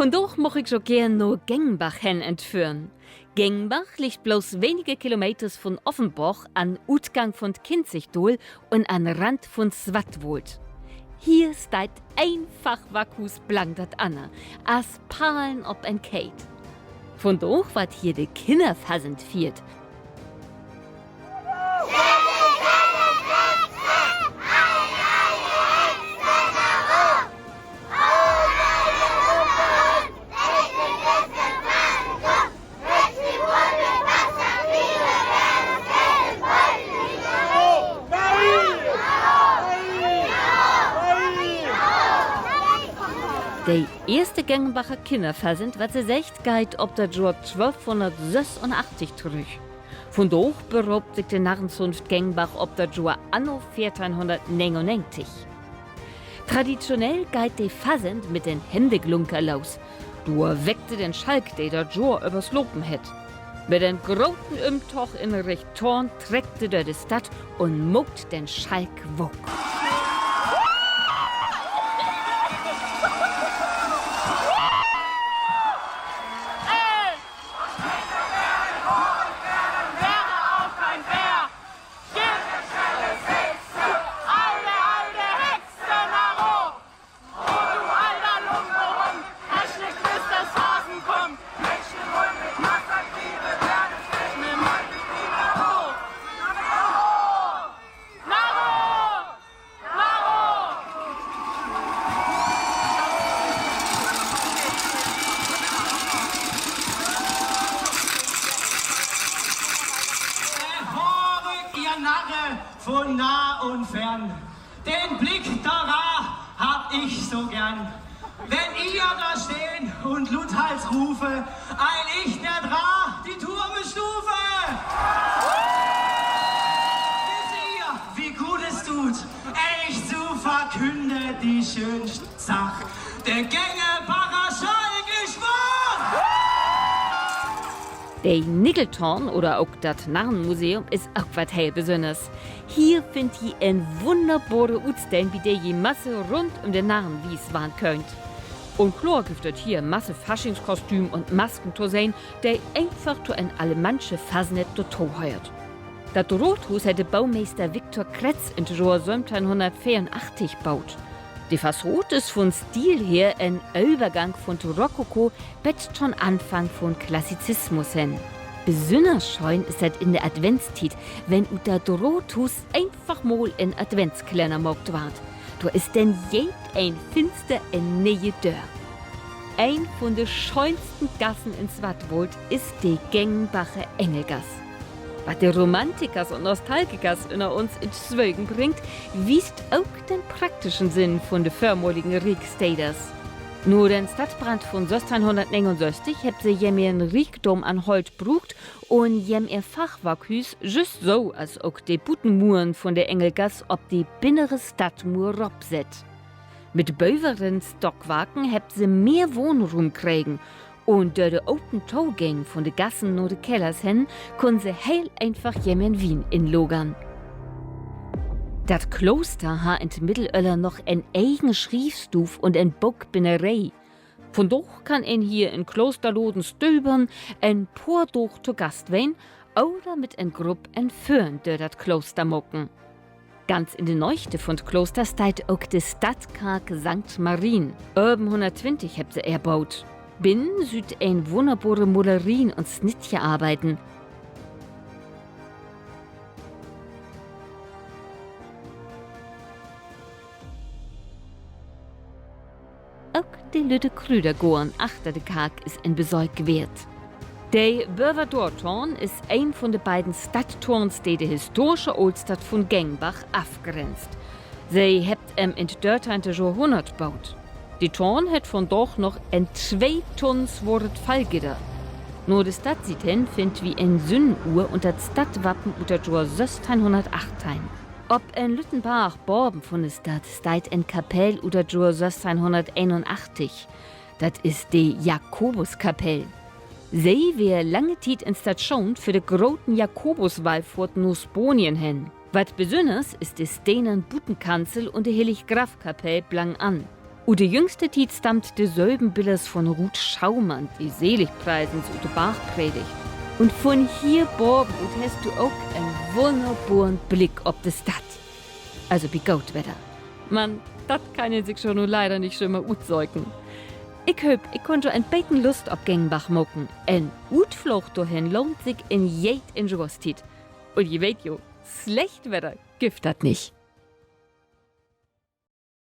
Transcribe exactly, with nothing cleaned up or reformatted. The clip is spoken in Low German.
Vundaag much ik jo geern na Gengenbach hen entföhren. Gengenbach liggt blots wenige Kilometers vun Offenborg an'n Utgang vun't Kinzigdaal un an'n Rand vun't Swattwoold. Hier steiht een Fachwarkhuus blang dat anner, as Parlen op en Keed. Vundaag warrt hier de Kinnerfasent fiert. De eerste Gengenbacher Kinnerfasent, wat se seggt, geiht op dat Johr twölfhunnertsössunachtzig trüch. Vundaag beroopt sik de Narrenzunft Gengenbach op dat Johr anno veerteihnhunnertnegenunnegentig. Traditionell geiht de Fasent mit den Hemdeglunker los. Dor weckt se den Schalk, de dat Johr över slapen hett. Mit en groten Ümtog in Richt Toorn treckt se dör de Stadt un maakt den Schalk waak. Erfahre, ihr Narre von nah und fern, den Blick darauf hab ich so gern. Wenn ihr da stehen und lauthals rufe, eil ich der Drach die Turmestufe. Wisst ihr, wie gut es tut, ehrlich zu verkünden, die schönste Sach, der Gengenbacher Schalk is waak! De Nickeltoorn oder ok dat Narrenmuseum is ok wat heel Besünners. Hier finnt ji en wunnerbore Utstellen, bi de ji masse rund üm de Narren wiest warrn köönt. Un kloor gifft dat hier masse Faschingskostüm un Masken to sehn, de eenfach to en alemannsche Fasnet dorto höört. Dat Raathuus hett de Boomeester Viktor Kretz in't Johr söventeihn veerunachtzig boot. De Fassaad is vun Stil her en Övergang vun't Rokoko bet to'n Anfang vun'n Klassizismus hen. Besünners schöön is dat in de Adventstiet, wenn ut dat Raathuus eenfach mal en Adventskalenner maakt warrt. Dor is denn jedeen Finster en ne'e Döör. Een vun de schöönsten Gassen in'n Swattwoold is de Gengenbacher Engelgass. Wat de Romantikers un Nostalgikers ünner uns in't Swögen bringt, wiest ok den praktischen Sinn vun de vörmaligen Rieksteders. Na den Stadtbrand vun sössteihnhunnertnegenunöstig hebbt se jemehr Riekdom an Holt bruukt un jemehr Fachwarkhüüs jüst so as ok de Butenmuren vun de Engelgass op de binnere Stadtmuer ropsett. Mit böveren Stockwarken hebbt se mehr Wahnruum kregen un dör de open Togäng vun de Gassen na de Kellers hen kunnen se heel eenfach jemehr Wien inlagern. Dat Klooster harr in't Middelöller noch en egen Schrievstuuv un en Bookbinneree. Vundaag kann een hier in'n Kloosterladen stövern, en poor Daag to Gast ween oder mit en Grupp en Föhren dör dat Klooster maken. Ganz in de Neegde vun't Klooster steiht ok de Stadtkark Sankt Marien. Ölvenhunnerttwintig hebbt se ehr boot. Binnen süht een wunnerbore Malerien un Snittjearbeiden. Ok de lütte Krüdergoorn achter de Kark is en Besöök weert. De Böverdoortoorn is een vun de beiden Stadttoorns, de de historische Ooltstadt vun Gengenbach afgrenzt. Se hebbt em in't dörteihnte Johrhunnert boot. De Toorn hett vundaag noch en twee Tunnen sworet Fallgidder. Na de Stadtsiet hen finnt wi en Sünnenuhr un dat Stadtwappen ut dat Johr sössteihnhunnertachteihn. Op en lütten Barg baven vun de Stadt steiht en Kapell ut dat Johr sössteihnhunnerteenunachtzig. Dat is de Jakobuskapell. Se weer lange Tiet en Statschoon för de groten Jakobuswallfohrt na Spanien hen. Wat Besünners is de steenern Butenkanzel un de Hillig-Graff-Kapell blangenan. Ut de jüngste Tiet stammt de söven Billers von Ruth Schaumann, de Seligpreisens ut de Bargpredigt. Un von hier baven ut hest du ok en wunnerboren Blick op de Stadt. Also bi goot Wedder. Man dat kann een sik jo nu leider nich jümmer utsöken. Ik hööp, ik kunn jo en beten Lust op Gengenbach maken. En Utfloog dorhen lohnt sik in jede Johrstiet. Un ji weet jo, slecht Wedder gifft dat nich.